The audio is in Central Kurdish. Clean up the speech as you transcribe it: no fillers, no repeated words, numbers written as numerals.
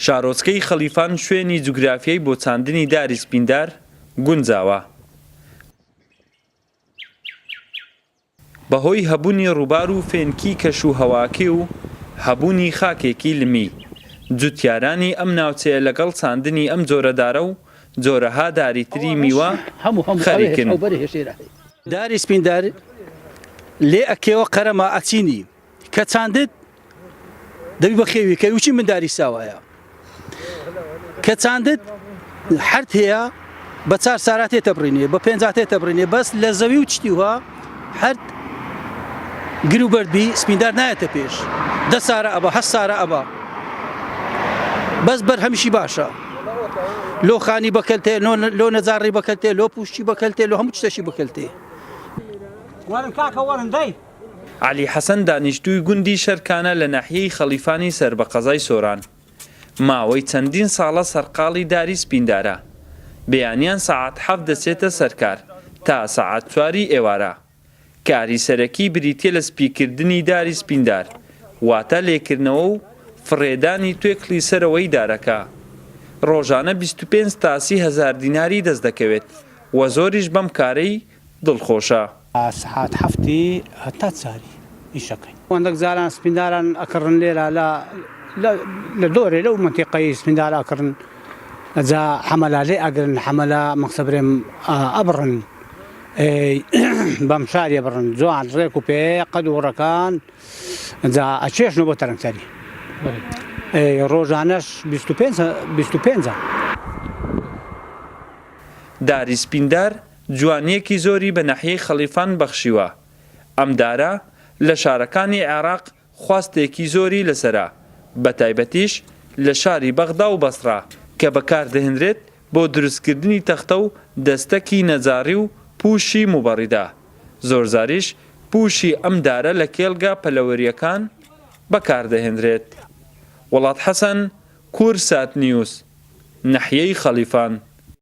شارۆچکەی خەڵیفان شوێنی جوگرافیای بۆ چاندنی داری سپیندار گونجاوە. بەهۆی هەبوونی ڕووبار و فێنکی کەش و هەواکەی و هەبوونی خاکێکی لمی، جوتیارانی ئەم ناوچەیە لەگەڵ چاندنی ئەم جۆرە دارە و جۆرەها داری تری میوە خەریکن. داری سپیندار لێ ئەکێوە قەرەما ئەچینی کە چاندت دەبی بە خێوی کەی وچی منداری ساوایە کە چاندت حرت هەیە بە چار سارا تێتە بڕینێ بە پێنج تێتە بڕینێ بەس لە زەوی و چتیوها هەر گر و بەردبی سپیندار نایەتە پێش دە سارە ئەبا هە سارە ئەبا بەس بەر هەمیشی باشە لۆ خانی بەکەلتێ لۆ نەجاڕی بەکەلتێ لۆ پوشتی بەکەلتێ لۆ هەموو شتەشی بەکەلتێ. وەرن کاکە وەرن دەی. عەلی حەسەن دانیشتووی گوندی شەرکانە لە ناحیەی خەڵیفانی سەر بە قەزای سۆران، ماوەی چەندین ساڵە سەرقاڵی داری سپیندارە، بەیانیان سەعات حەفت دەچێتە سەرکار تا سەعات چواری ئێوارە. کاری سەرەکی بریتیە لە سپیکردنی داری سپیندار، واتە لێکردنەوە و فڕێدانی توێکڵی سەرەوەی دارەکە. ڕۆژانە 25 تا 30 هەزار دیناری دەستدەکەوێت و زۆریش بەم کارەی دڵخۆشە. سەعات حەفتی هەتا چاری ئیشەکەین. هەندەک جاران سپینداران ئەکڕن لێرە لە لە دۆرێ لەو مەنتیقەی سپیندار ئەکڕن جا حەمەلا لێ ئەگرن حەمەلا مەقسە برێم ئەبڕن بەم شاریە بڕن جوان ڕێک و پێ قەد و ڕەکان جا ئەچێشنەوە بۆ تەرەنگتەری ڕۆژانەش 25 25 داری سپیندار جوانییەکی زۆری بە ناحیەی خەڵیفان بەخشیوە، ئەم دارە لە شارەکانی عێراق خواستێکی زۆری لەسەرە، بەتایبەتیش لە شاری بەغدا و بەسڕە کە بەکاردەهێنرێت بۆ دروستکردنی تەختە و دەستەکی نەجاڕی و پووشی موبەڕیدە، زۆرجاریش پووشی ئەم دارە لە کێڵگە پەلەوەرییەکان بەکاردەهێنرێت. وڵات حەسەن، کوردسات نیوز، ناحیەی خەڵیفان.